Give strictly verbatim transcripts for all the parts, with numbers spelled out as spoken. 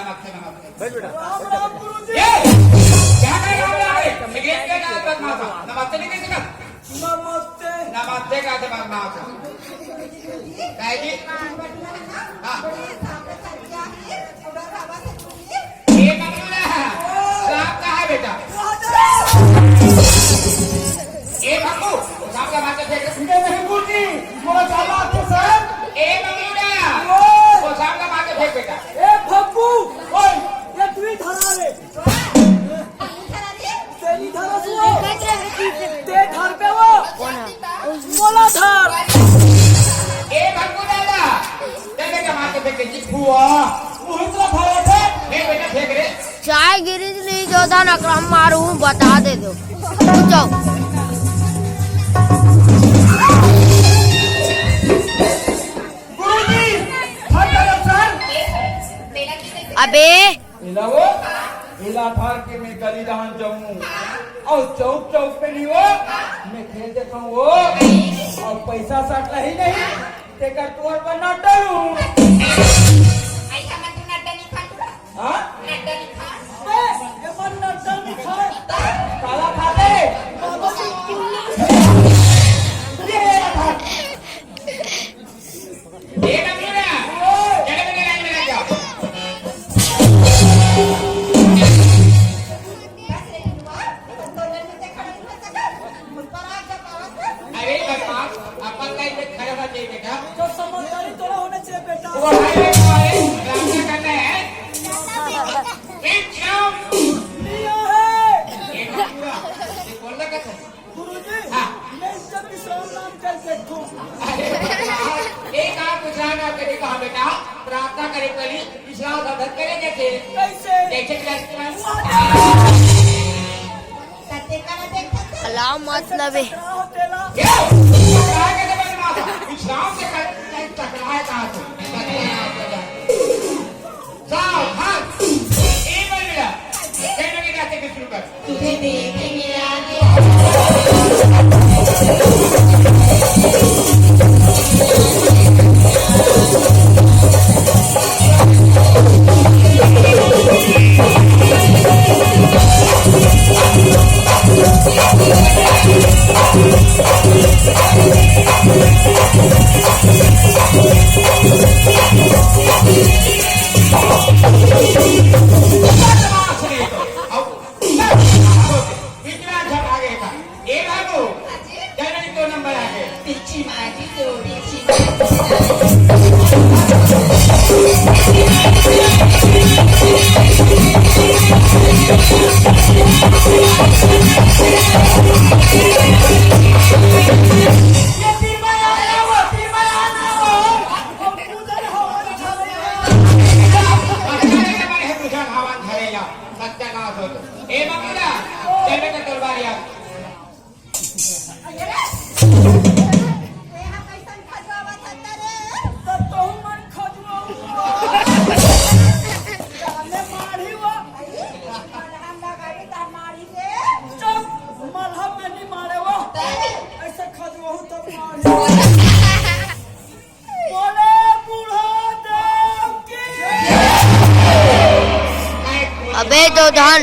नमस्ते, नमस्ते। राम राम गुरुजी। ए, क्या कहे राम राम रे? सिगरेट के का बदमाश है? नमस्ते नहीं कह सकता? नमस्ते। नमस्ते का जवाब ना आता। काहे जी? हाँ। ये मत बोला। सांप कहाँ है बेटा? ए भक्कू, वो सांप ला मार के फेंक। ये नहीं गुरुजी, वो सांप आपके सर। ए मंगलूड़ा, वो सांप ला मार के फेंक बेटा। ए भक्कू, ओए, ये तू ही धरा रे। तेरी धरा सुनो। ते धर पे वो। बोला धर। ए भक्कू दादा, तेरे का मार के फेंक दे, जी। हुआ, वो इतना भाला था। फेंक बेटा, फेंक रे। चाय गिरी नहीं जो था नकरा मारू, बता दे दो। तू जाओ। गुरुजी, फट करो सर। अबे। एला वो, एला धर के मैं गली डहान जाऊं। और चौक चौक पे नहीं वो, मैं खेल देखा वो। और पैसा सटला ही नहीं, तेकर तोर पर ना डरू। ऐसा मत ना डरी खाटू। हाँ? नड्डा नहीं खा। बे, ये मन नड्डा नहीं खाए। काला खा ले। बाबा जी, ये रहा। ये ना मेरा। चले बने लाइन में लग जाओ। बस रे, तो नन्नू ते खड़ा नहीं हो सका। अरे भगवान, अपन का इधर खड़ा होना चाहिए बेटा। तो समझदारी थोड़ा होना चाहिए बेटा। वो है, वो है, रास्ता करना है। एक श्याम। लिया है। एक पूरा। ये बोलना कैसे? गुरुजी, हाँ। मैं इसका विश्राम नाम कर देखूं। अरे भगवान, एक आप विश्राम नाम करे कहा बेटा, प्रार्थना करे पहले, विश्राम साधन करे जैसे। कैसे? जैसे कि रास्ते में। अलाव मतलब है। विक्रांत झा आगे का। ए बाबू, चल बेटी, दो नंबर आगे। पीछे मार दी, दो पीछे मार दी। ये तीन बार आ गया वो, तीन बार आ गया वो। हम उधर हवा में खा रहे हैं। अच्छा, ये हमारे है, तुझे हवा में खा रहे हैं। सत्यानाश हो तो। ए, मम्मी ना, चल बेटा, तलवार यार। अरे रे! ए, हा कइसन खजुआवत हस रे? त तहूँ मन खजुआऊ। जाने मारी वो। आई, मलहम लगाई त मारी रे। चुप, मलहम में नहीं मारे वो। तब? ऐसे खजुआऊ तब मारी। बोले बूढ़ा देव की। अबे दो धन।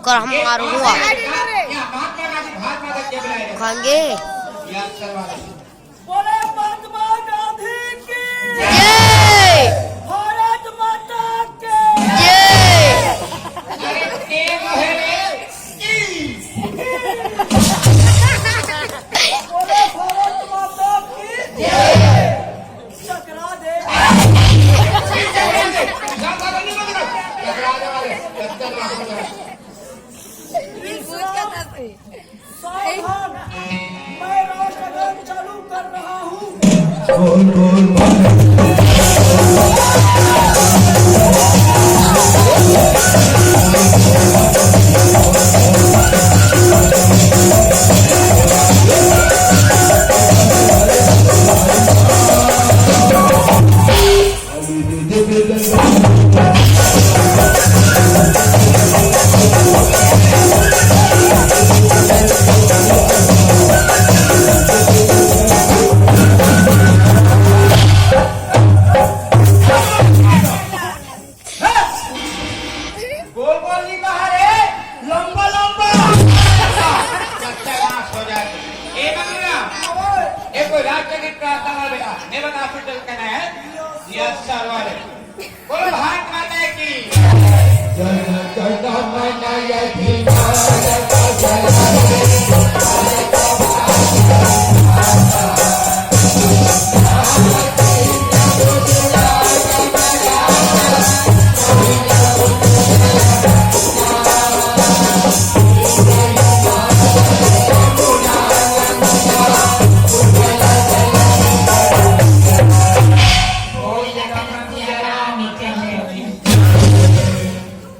कर हम मारूंगा। खंगे। बोले महात्मा गांधी की। जय। भारत माता की। जय। बोले भारत माता की। टकरा दे। सावधान, मैं राष्ट्रगान चालू कर रहा हूँ।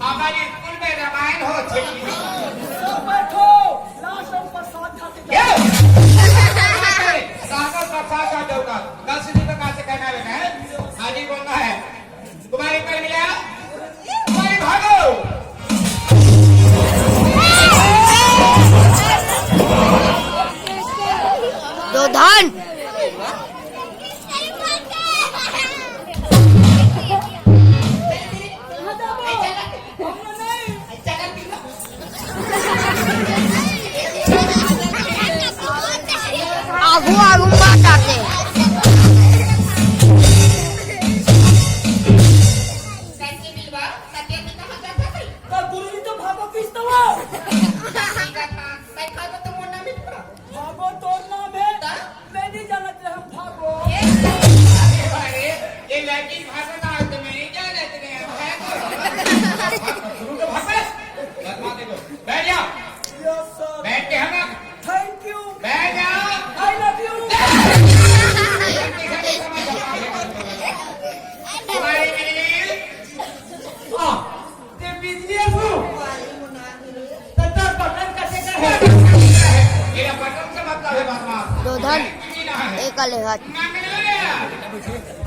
हमारे स्कूल में रामायण होथे। सब बैठो, लास्ट हम प्रसाद खाते ये! जाओ। सागर प्रसाद का दौरा। कल से दिन में कहाँ से कहना है बेटा, हैं? आगे बोलना है। तुम्हारी कर लिया? तुम्हारी भागो। दुर्योधन। आगू आगू बात आते। सच्ची बिलवा, सत्य में कहाँ जाता है? तो गुरुजी तो भागो किस तो वो? ठीक है, भाई, भागो तो मुन्ना मित्र। भागो तोर नाम है। ता? मैं नहीं जानत रहे हम भागो। ये, अरे, अरे, ये लड़की भागो ना, तो मैं नहीं जानत रहे हम भागो। गुरु तो भाग बस। बस बात है तो। बैठ जा। Yes, sir. बैठ के हम Thank you. बैठ जा। I love you. तुम्हारी बीवी। हाँ। ते बिजली है तू। तत्ता बटन कसे का है? मेरा बटन से मतलब है बदमाश। दुर्योधन, बिजली ना है। एक ले हाथ।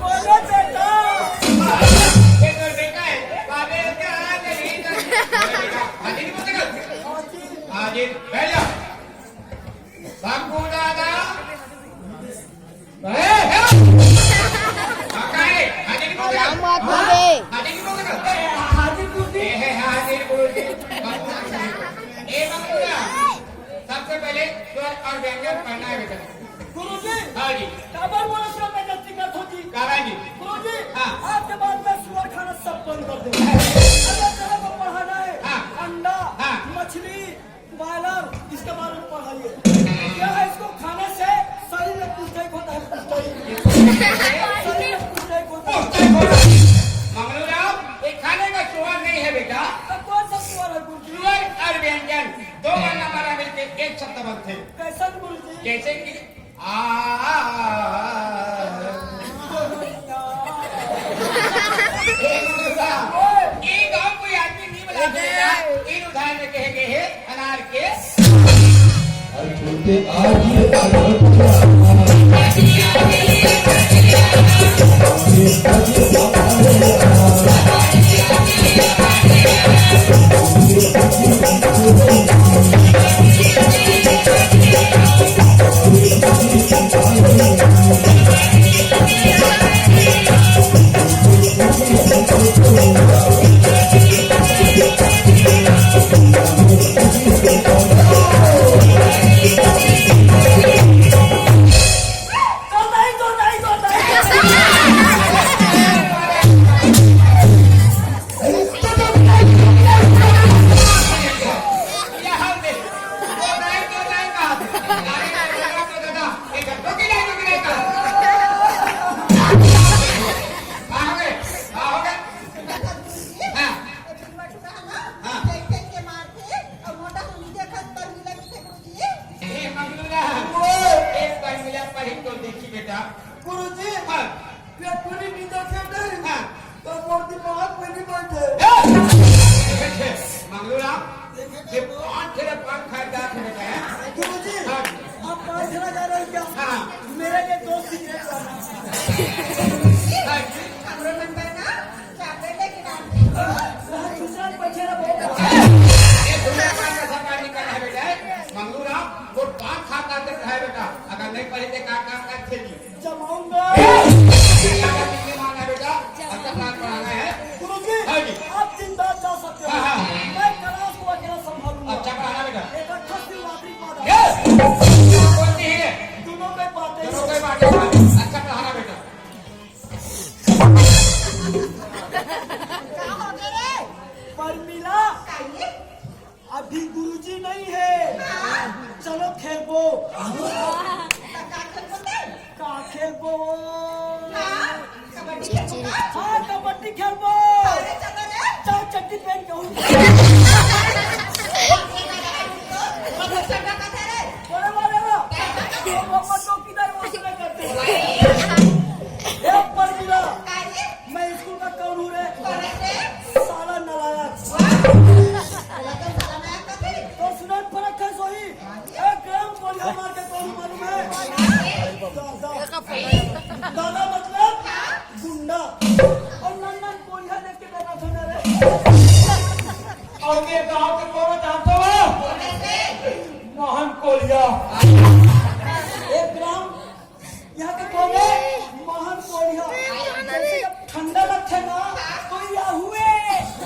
बोलो बेटा। ये तो बेटा है। बाबे का हाथ नहीं कर। हाजिर को देखो। हाजिर, बैठ जा। बापू दादा। ए, हे। काका है, हाजिर को देखो। सलाम बात बोले। हाजिर को देखो। हाजिर को देखो। ए, हे, हाजिर को देखो। ए, बापू दादा। सबसे पहले स्वर और व्यंजन पढ़ना है बेटा। गुरुजी, हाँ जी। काबर बोला सुअर में गलती कर दो जी। काका जी। गुरुजी, हाँ। आज के बाद मैं सुअर खाना सब बंद कर दूंगा। अगर तेरे को पढ़ाना है, हाँ। अंडा, हाँ। मछली, बॉयलर, इसके बारे में पढ़ाइए। क्या है, इसको खाने से शरीर में पुष्टि होता है, पुष्टि। शरीर में पुष्टि होता है। पुष्टि होता है। मंगलूराम, ये खाने का सुअर नहीं है बेटा। तो कौन सा सुअर है गुरुजी? सुअर और व्यंजन दो वर्ण हमारा मिलके एक शब्द बनते हैं। कैसा गुरुजी? जैसे कि आ, ये गांव कोई आदमी नहीं बना देगा। इन उदाहरण में कहे गए हैं अनार के। बड़े वाले ना, वो मम्मा चौकीदार वो सुने करते। ए परमिला, मैं स्कूल का कौन हूँ रे? साला नालायक। तो सुने फर्क है सोही। एक ग्राम गोलियां मार के कौन मालूम है? दादा। दादा मतलब गुंडा। और नंदन गोलियां देख के डरा था ना रे। और ये गांव के कौन जानता हो? मोहन कोलिया। एक ग्राम यहाँ के कौन है? मोहन कोलिया। जैसे जब ठंडा लगथे ना, तो ये हुए,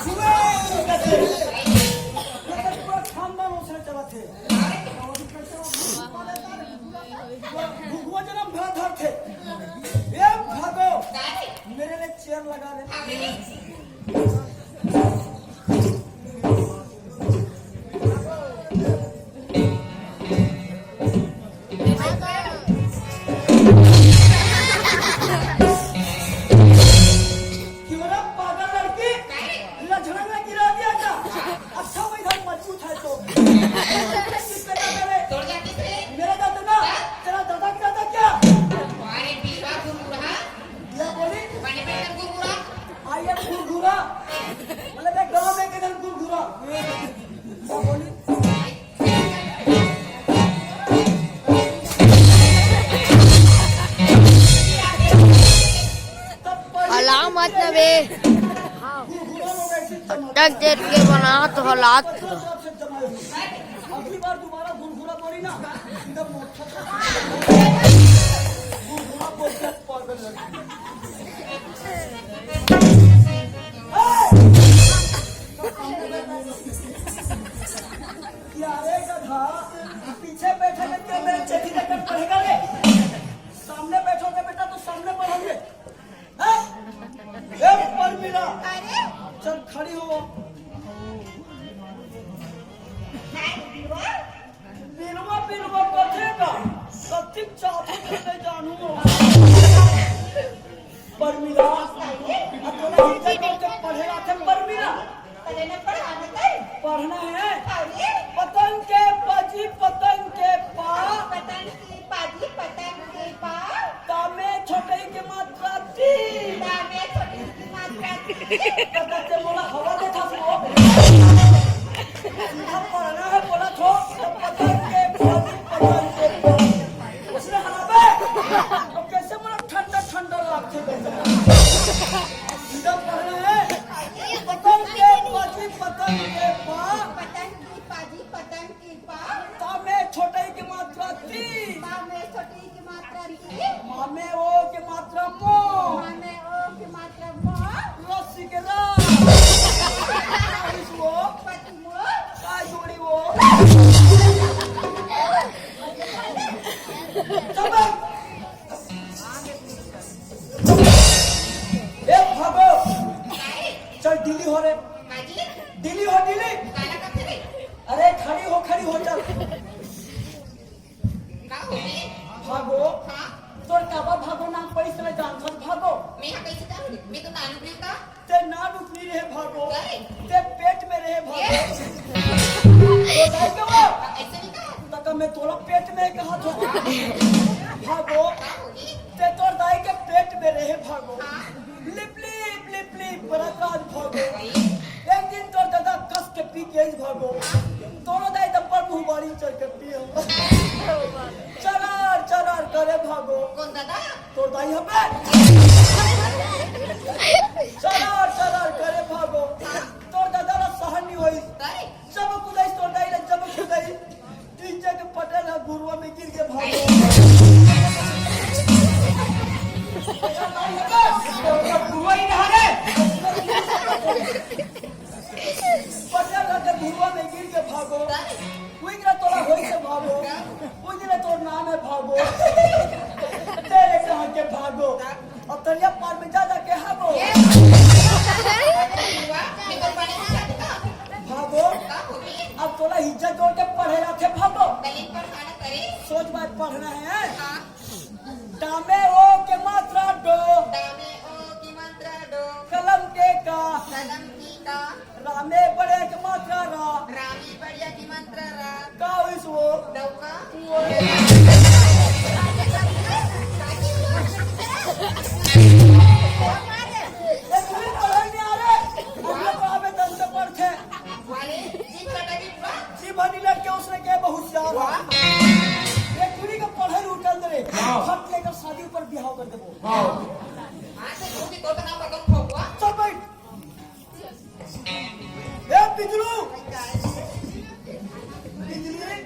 हुए करथे। मतलब पूरा खानदान उसने चलाथे। घुघुआ जन्म भरा धरथे। ए भागो, मेरे लिए चेयर लगा दे। क्यों रे पागल लड़की, लझड़ा में गिरा दिया क्या? अच्छा, वो इधर मजबूत है तो। किससे कहते रे? तोड़ जाती थे। मेरा दादा ना, तेरा दादा क्या था क्या? अरे बीवा गुरगुरा। क्या बोली? पानी में गुरगुरा। I am गुरगुरा। मतलब एक गांव में किधर गुरगुरा? क्या बोली? अलाव मत न बे। गुरगुरा लोग ऐसे जमा तक देर के बना तो हालात। अगली बार दोबारा गुरगुरा बोली ना, एकदम मोटा गुरगुरा बोल के पागल लड़की। यारे गधा, पीछे बैठे लड़के मेरे चेहरे का पढ़ेगा रे। सामने बैठोगे बेटा तो सामने पढ़ोगे। हैं? ए परमिला, अरे? चल खड़ी हो। बिलवा, बिलवा कथे का? सच्ची चाहती तो मैं जानू। परमिला, अब तोला हिंदी में तो पढ़े आथे परमिला। पढ़ना है। पतंग के पाजी, पतंग के पा। पतंग के पाजी, पतंग के पा। ता में छोटई के मात्रा ती। ता में छोटई के मात्रा ती। पतंग के मोला हवा दे था वो। सीधा पढ़ना है, बोला छो, तो पतंग के पाजी, पतंग के पा। उसने हराबे। अब कैसे मोला ठंडा, ठंडा लागथे। सीधा पढ़ना है। पतंग के पाजी, पतंग के पा। पतंग की पाजी, पतंग की पा। ता में छोटई के मात्रा ती। ता में छोटई के मात्रा ती। मा में ओ के मात्रा मो। मा में ओ के मात्रा मो। रस्सी के रा। पति मो। का जोड़ी वो। चबक। ए, भागो। चल, ढीली हो रे। ढीली हो, ढीली। अरे, खड़ी हो, खड़ी हो, चल। भागो। तोर काबर भागो नाम पड़िस, मैं जानथस, भागो। मैं हा कैसे करूँ? मैं तो नानू नहीं था। ते नानू नहीं रहे भागो। अरे। ते पेट में रहे भागो। ये? तो दाई के वो? ऐसे नहीं कहा। तो का मैं तोला पेट में कहा था? भागो। का होगी? ते तोर दाई के पेट में रहे भागो। हाँ। लिप, लिप, लिप, लिप, बड़ा काज भागो। भाई। एक दिन तोर दादा कस के पी के आई भागो। तोरो दाई तब पर मुंह बारी चढ़ के पिए हो। चरार, चरार करे भागो। कौन दादा? तोर दाई हबे। चरार, चरार करे भागो। तोर दादा ला सहन नहीं होई। अरे। जब कुदाई तोर दाई ला, जब कुदाई। तीन जगह पटेल ह गुरुआ में गिर के भागो। गुरुआ ही कहाँ रे? पटेल ह के गुरुआ में गिर के भागो। उइगरा तोरा होई से भागो। उइगरा तोर नाम है भागो। तेरे कहाँ के भागो। अब तरिया पार में जा जाके हागो। ये भागो। अब तोला हिज्जा जोड़ के पढ़े लाथे भागो। सोच बात पढ़ना है। हाँ। डामे ओ के मात्रा डो। डामे ओ की मात्रा डो। कलम के का। कलम की रामे पढ़े के मात्रा रा। रामे पढ़े के मात्रा रा। का होइस वो? डौका। ए, तू भी पढ़े नहीं आ रे। हम लोग आवे दंत पढ़थे। वाले, जीभ कटा के पूरा। जीभ हनी लड़के उसने के बहुत ज्यादा। वाह। ये कुड़ी का पढ़े उठल रे। हाँ। फट लेकर शादी ऊपर बिहाव कर देबो। हाँ। आज से तू भी तो नाम रकम ठोकवा। चल बैठ। ए बिजलू। बिजली।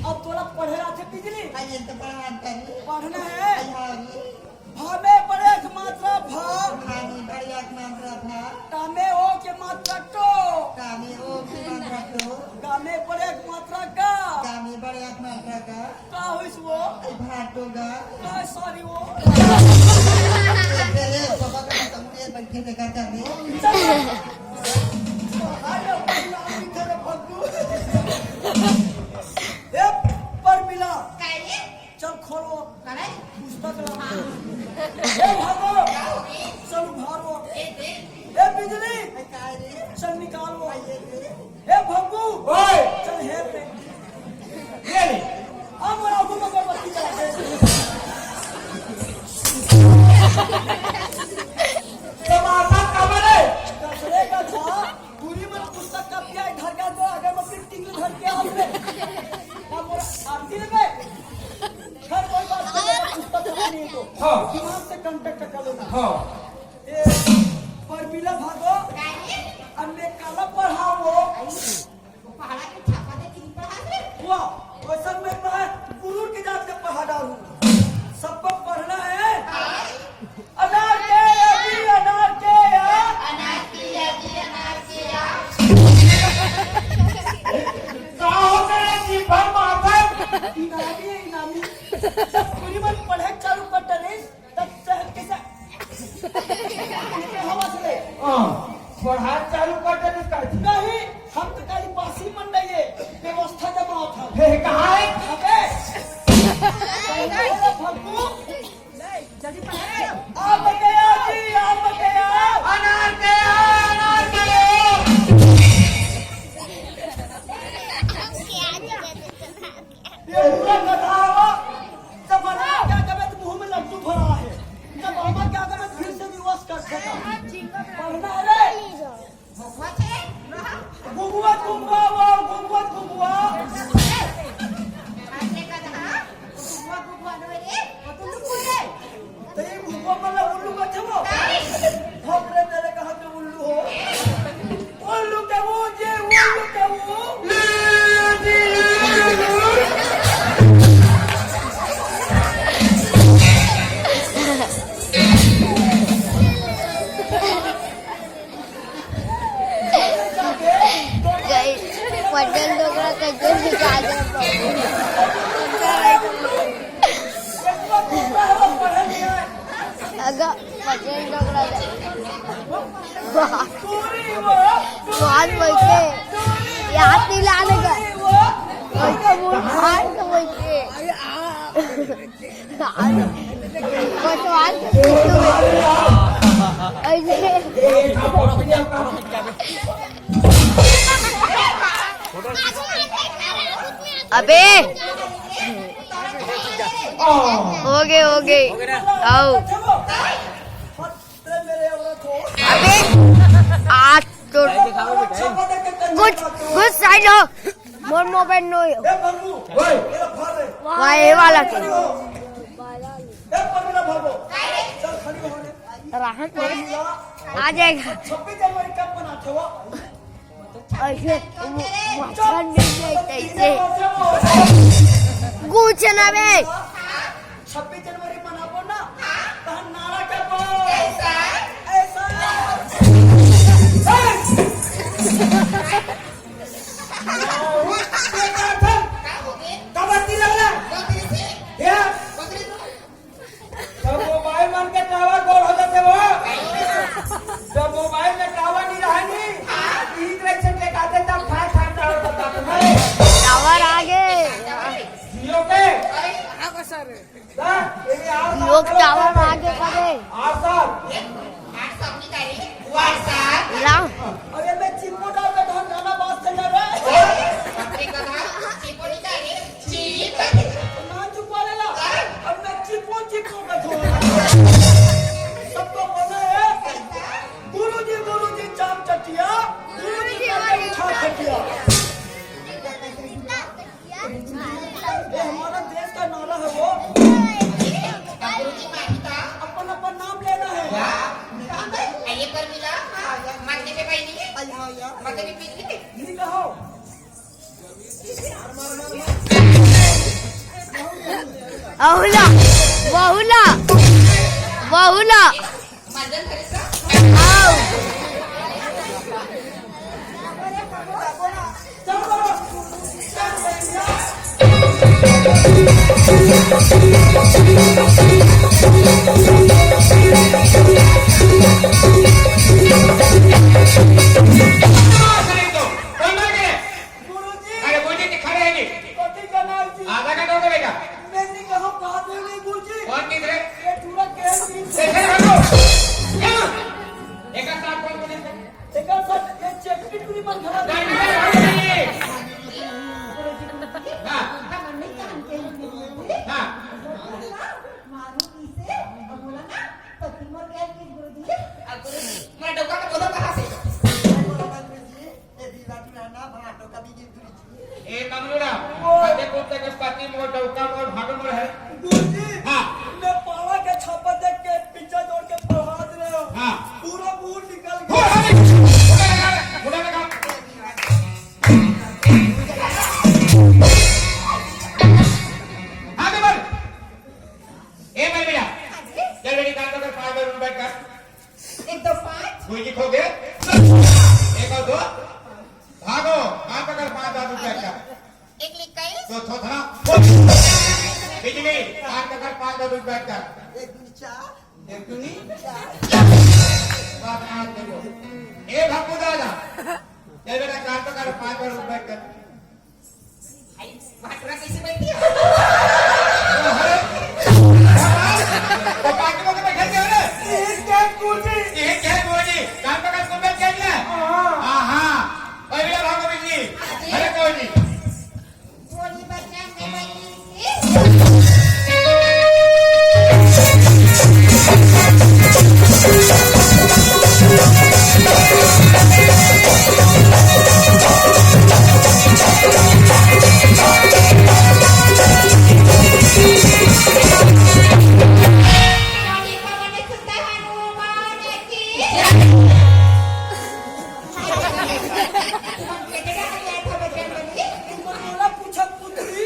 अब तोला पढ़े आथे बिजली। पढ़ना है। भामे पढ़े के मात्रा भा। भामे पढ़े के मात्रा भा। टामे ओ के मात्रा टो। टामे ओ के मात्रा टो। गामे पढ़े के मात्रा गा। गामे पढ़े के मात्रा गा। का होइस वो? ए भाटो गा। का सॉरी वो? तेरे बाबा का तमुने बैठे देखा था मैं। हाय रे, भगवान, तेरे भगवान। ए परमिला। चल खोलो। करे? पुस्तक ला। हाँ। ए भागो। का हो गई? चल उभारो। ए दे। ए बिजली। ए काय रे? चल निकालो। ए दे। ए भग्गू। ओए। चल हेर ले। ये ले। अब मोर आगू में अगरबत्ती जला दे। तमाशा का बने? कसरे का था। पूरी मन पुस्तक का पिया धर के दो, अगरबत्ती टिंग धर के आओ रे। अब मोर आरती में। खैर, कोई बात नहीं, पुस्तक खत्म नहीं है तो। हाँ। दिमाग से contact कर लेना। हाँ। ए, परमिला भागो, अब मैं काला पढ़ाओ। पहाड़ा के छापा दे, किन पढ़ा दे? वाह, वैसा मैं पढ़ा, गुरु के जात के पढ़ा डालूं। सबको पढ़ना है। अनार के या जी, अनार के या। अनार के या जी, अनार के या। का होता है जी, भर माथन? इनामी है, इनामी। जब पूरी मन पढ़े चालू कर डरिस, तब शहर के सा-, हवा से ले। हाँ, पढ़ाई चालू कर डरिस का जी? नहीं, हम तो खाली बासी मन नहीं है, व्यवस्था जमा होता। हे, कहाँ है? अबे! अरे भग्गू, जल्दी पढ़ा। आम गया जी, आम गया। अनार गया, अनार गया। ये पूरा गधा हवा। जब अनार क्या कबे तो मुंह में लड्डू भरा है। जब आमा क्या कबे फिर से विवश कर देगा। पढ़ना है रे। घुघुआ, घुघुआ, वो, घुघुआ, घुघुआ। घुघुआ, घुघुआ, नो रे, वो तो लुक रे। तो ये घुघुआ मतलब उल्लू का थे वो? बाप रे, मेरे कहाँ पे उल्लू हो? उल्लू के वो, ये उल्लू के वो। गई। पटेल डोकरा का जो भी गाजर बाबू। अगर पटेल डोकरा का। वाह। वाह, वैसे याद नहीं लाने का। वैसे वो खाए तो वैसे। कोतवाल के पीछू में। ऐसे। अबे। हो गए, हो गए। आओ। अबे। आज तो। गुड, गुड साइड हो। मोर मोबाइल नो हो। ए, भंगू, ओए। वाह, ये वाला के। ए, परमिला भंगू। चल, खड़ी हो रे। राहत में आ जाएगा। छब्बीस जनवरी कब मनाते हो? ऐसे वो मक्खन मिल जाए, ऐसे। कुछ ना बे। छब्बीस जनवरी मनाबो ना, तहन नारा करबो। ऐसा। ऐसा। जब मोबाइल मन के टावर गोल हो जाथे वो, जब मोबाइल में टावर नहीं रहे नी, बीच में से टेकाथे तब ठाक ठाक टावर बताथे। टावर आ गए। जियो के। दा, ये भी आर लोग साहब टावर का आगे करे। आर साहब। आर साहब नहीं करे, वो आर साहब। ला। ये हमारा देश का नारा है वो। गुरुजी, माफी का? अपन, अपन नाम लेना है। वाह। ये पर मिला। हाँ, मत के भाई नहीं है। हाँ, यार। मत के पीछे। नहीं कहो। अहुला, बहुला, बहुला। आओ। गुरुजी। अरे, गुरुजी जी खड़े हैं जी। कथी करना है जी? आधा घंटा हो गया बेटा। मैं नहीं कहा, कहा दे नहीं गुरुजी। कौन किस रे? ये पूरा कैसे कैसे? हटो। क्या? एक साथ कौन बोले? एक साथ ये चेपटी पूरी बंद करा। नहीं, नहीं, नहीं, नहीं। हाँ। हाँ। मारू इसे, अब बोला ना, पति मोर गया कि गुरुजी। अब गुरुजी, मैं डौका के बोलो कहाँ से? ए, मंगलूराम, वो कते बोलते कि पति मोर डौका मोर भागो मोर है। गुरुजी, हाँ। मैं पाला के छापा देख के पिज्जा जोड़ के पढ़ा दे रहे हो। हाँ। पूरा मूड निकल गया। हो, हो, हो, हो, हो, हो। हाँ, तो बोल। ए, बोल बेटा। चल बेटी, काम तो कर, पाँच बार उठ बैठ कर। एक दो पाँच। कोई लिखोगे? एक और दो। भागो, काम तो कर, पाँच बार उठ बैठ कर। एक लिख गई। तो थोथना। बिजली, काम तो कर, पाँच बार उठ बैठ कर। एक दूनी चार। एक दूनी चार। बात आज देखो। ए भक्कू दादा, चल बेटा, काम तो कर, पाँच बार उठ बैठ कर। भाई, भाटुरा कैसे बैठी है? तो बाकी लोग तो बैठे थे ना? ये क्या गुरुजी? ये क्या गुरुजी? काम का काम बैठ गया? हाँ। हाँ, हाँ। और ये भागो बिजली। अरे कहो जी। गोली बजरंग बली की। पूछा पुत्री।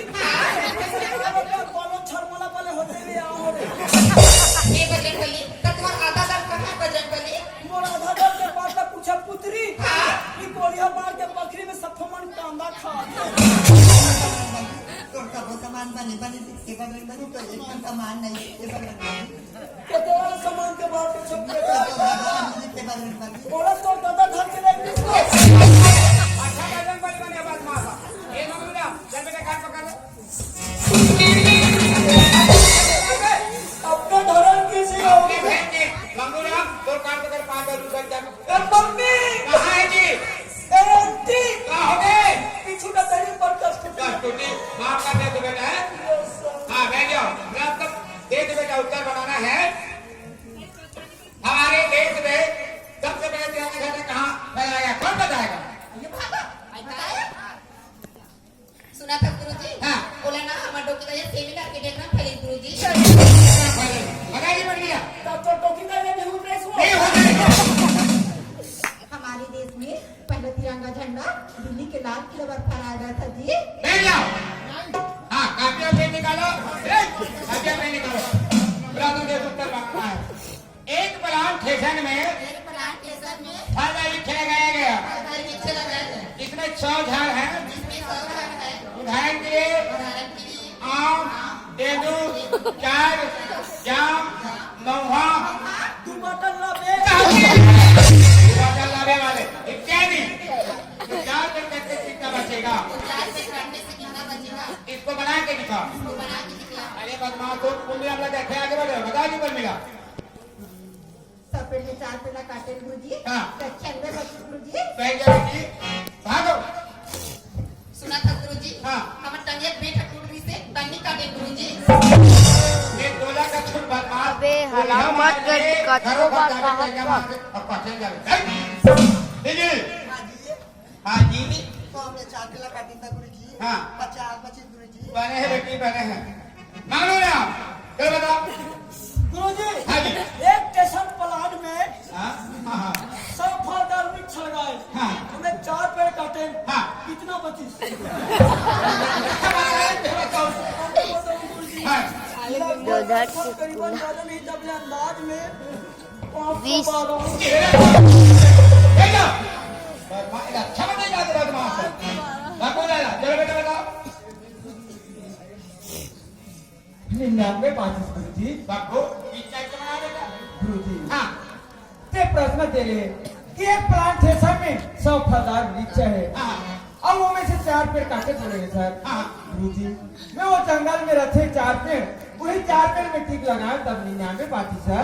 कोनो छरमला वाले होते भी आओ रे। ए बजरंग बली, त तुम्हार आधा दर्द कहाँ है बजरंग बली? मोर आधा दर्द के बात पूछा पुत्री। हाँ। ई कोरिया मार के बकरी में सब मन कांदा खा। तोर कबो सामान बने, बने, के बजरंग बली, तो एक सामान नहीं, के बजरंग बली। केतना सामान के बात पूछो, केतना सामान? ओला तो दादा धर के ले गइस। अच्छा, बजरंग बली बने बात मार। ए मंगलूराम, चल बेटा, कान पकड़ ले। अपने धर्म की सी हो। अपने बहन जी, मंगलूराम, तोर कान पकड़, पाँच बार उठ जा। ए मम्मी। कहाँ है जी? ए आंटी। का हो गए? पीछू का तरी पर कष्ट। कष्ट टूटी, माफ कर दे तो बेटा, है? Yes, sir। हाँ, बैठ जाओ। मेरा सब दे दे बेटा, उत्तर बनाना है। हमारे देश में सबसे पहले तिरंगा झंडा कहाँ फहराया गया? कौन बताएगा? ये भागा, बताया। सुना था गुरुजी? हाँ। बोला ना, हमारे डॉक्टर का ये seminar के डेट ना फैले गुरुजी। बताइए, बढ़िया। तब तो टोकी का ये नहीं उतरे इसको। नहीं होता है। हमारे देश में पहले तिरंगा झंडा दिल्ली के लाल किले पर फहराया गया था जी। बैठ जाओ। हाँ, कापियाँ पेन निकालो। ए, कापियाँ पेन निकालो। बुला दो, दे दो, उत्तर मांगना है। एक प्लांटेशन में एक प्लांटेशन में फल वृक्ष लगाया गया, फल वृक्ष लगाया गया। इसमें सौ झाड़ हैं। इसमें सौ झाड़ हैं। उदाहरण के लिए उदाहरण के लिए आम, देदू, चार, जाम, महुआ, दू बटन लाबे। दू बटन लाबे वाले इत्यादि। तो चार पे करने से कितना बचेगा? तो चार पे करने से कितना बचेगा? इसको बना के दिखा। इसको बना के दिखा। अरे बदमाश, तो कुल मिला, हम लोग देखे, आगे बढ़ो, बता दी कुल मिला। सफेद में चार पेला काटे गुरुजी। हाँ। तो छंदे बचे गुरुजी। पहले गुरुजी, भागो। सुना था गुरुजी। हाँ। हमर टंगिया बेटा टूट रही से तन्नी काटे गुरुजी। ये टोला का छुट बदमाश। अबे, हला मत कर, कचरो का कहाँ का? अब पहचान जावे। दीदी। हाँ जी। हाँ जी। अगला काटी था गुरुजी। हाँ। पचास पच्चीस गुरुजी। बने हैं बेटी, बने हैं। मानो ना, चलो बताओ। गुरुजी, हाँ जी। एक स्टेशन प्लांट में हाँ, हाँ, हाँ। सौ फलदार वृक्ष लगाए। हाँ। हमें चार पेड़ काटे। हाँ। कितना बची? अच्छा बात है, चलो बताओ। गुरुजी, हाँ। लगभग दो हजार करीबन ज्यादा नहीं, तब ले अंदाज में पाँच सौ बीस। बारह। ए जा। बदमाश, अच्छा नहीं बात, बदमाश। बाबू दादा, चलो बेटा बताओ। निन्यानवे पाँच गुरुजी। बाबू, ये क्या इतना आ गया? गुरुजी। हाँ। ते प्रश्न दे ले कि एक प्लांटेशन में सौ फलदार वृक्ष है। हाँ। अब वो में से चार पेड़ काटे बोले हैं सर। हाँ। गुरुजी, मैं वो जंगल में रखे चार पेड़, वही चार पेड़ में टिक लगाए, तब निन्यानवे पाती सर।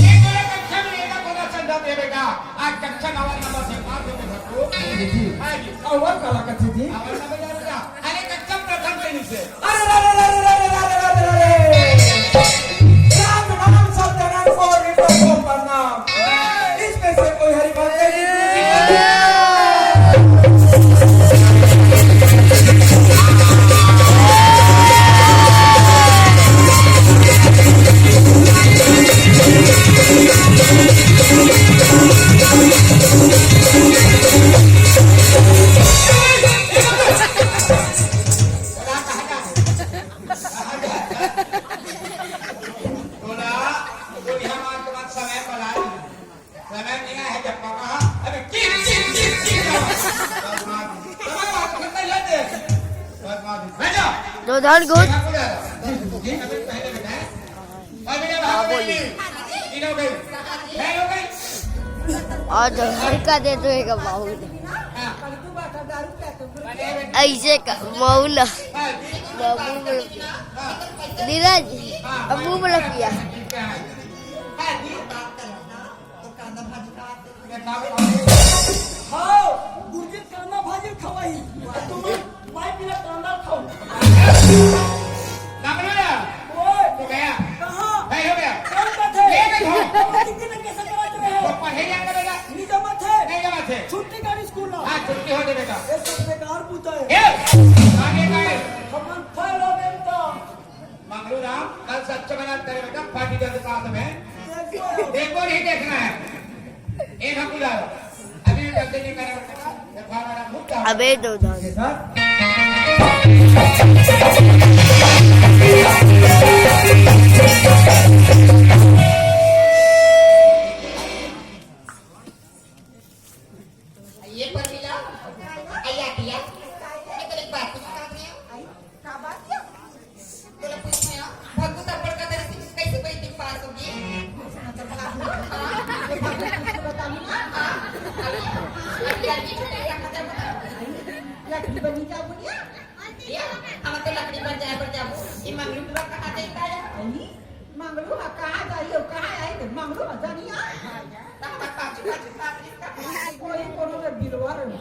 ये मेरा कक्षा में रहेगा, पता चल जाते हैं बेटा। आज कक्षा नवा नंबर से पास हो गए सबको। गुरुजी, हाँ जी। अव्वल काला कक्षा जी। अव्वल नंबर जा बेटा। अरे कक्षा प्रथम श्रेणी से। अरे, अरे, अरे, अरे, अरे, अरे, अरे, अरे। राम राम सब जनन को रिटो को प्रणाम। इसमें से कोई हरि भक्त नहीं। बोला, बोल, यहाँ मान के बाद समय पर आ रही। समय नहीं है जब पापा, अबे की, की, की, की, बस मार। समय बात करता ही है। बस मार। बैठ जा। दो धान गुट। देखा पूरा। जी, अबे पहले बैठा है। और मेरा भाग हाँ, बोलिए। गई। तीनों गई। बहन हो गई। आज हल्का दे दो एक बाहुल। हाँ। ऐसे का मौला। हाँ, जी। बाबू बोल किया। नीरज, अबू बोल किया। हाँ, जी। हाँ, गुरुजी कांदा भाजी खवाई। तुम माई पिला कांदा खाओ। नमरूदा। ओए। हो गया। कहाँ? नहीं हो गया। कौन बात है? ये देखो। तुम कितने कैसे कराते रहे हो? वो पढ़े जाएगा बेटा। नहीं जमा थे। नहीं जमा थे। छुट्टी कर स्कूल ना। हाँ, छुट्टी हो गई बेटा। ये सब बेकार पूता है। ए, आगे का है। हम फेल हो गए तो। मंगलू राम, कल सच बना तेरे बेटा, पार्टी के साथ में। देखो नहीं देखना है। एक हम बुला लो। अभी भी गलती नहीं करना बेटा। अबे दो धान। ये पर मिला। अया दिया। मैं तेरे बात नहीं कर रही हूँ। का बात है? तोला पूछना है, भग्गू तब बड़का तेरे से कैसे कोई दिन पास होगी? हाँ? हाँ? अभी, अभी गर्मी छुट्टी का खत्म होता है। लकड़ी बनी जा बोलिया। ये, हम तो लकड़ी बन जाए, बन जाबो। ये मंगलू पूरा कहाँ जाता है? अली, मंगलू हा कहाँ जाइए, कहाँ आए थे? मंगलू हा जानिया। कोई कोनो के बिलवा रहे।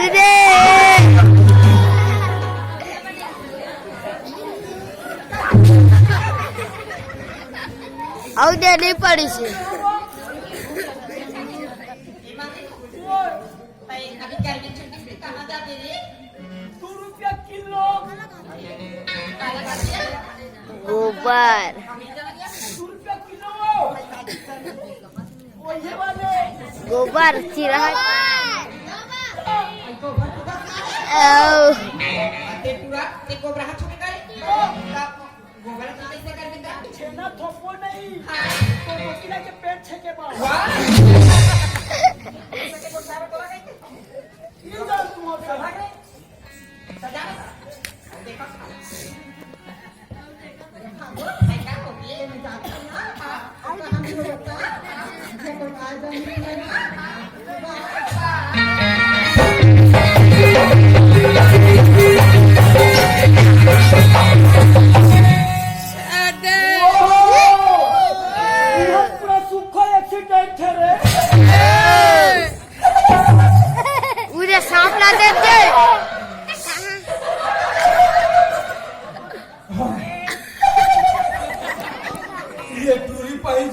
अरे! आउ दे नहीं पड़ी से। भाई, अभी गर्मी छुट्टी में कहाँ जाते रे? दो रुपया किलो। काला बात है। गोबर। दो रुपया किलो। वही वाले। गोबर चिरहट। ओ। ते पूरा, ते गोबर हाथ छुटे करे। गोबर तो कैसे कर देता? छेना थोपो नहीं। हाँ। तो वकीला के पेट छेके बा। वाह। ये जान तू अब सदा के। सदा। देखो। भाई का हो गए? मैं जाता हूँ ना। हाँ। पूरा सुखा एक्सीडेंट है रे। उधर सांप ला देते। ये टूरी पाई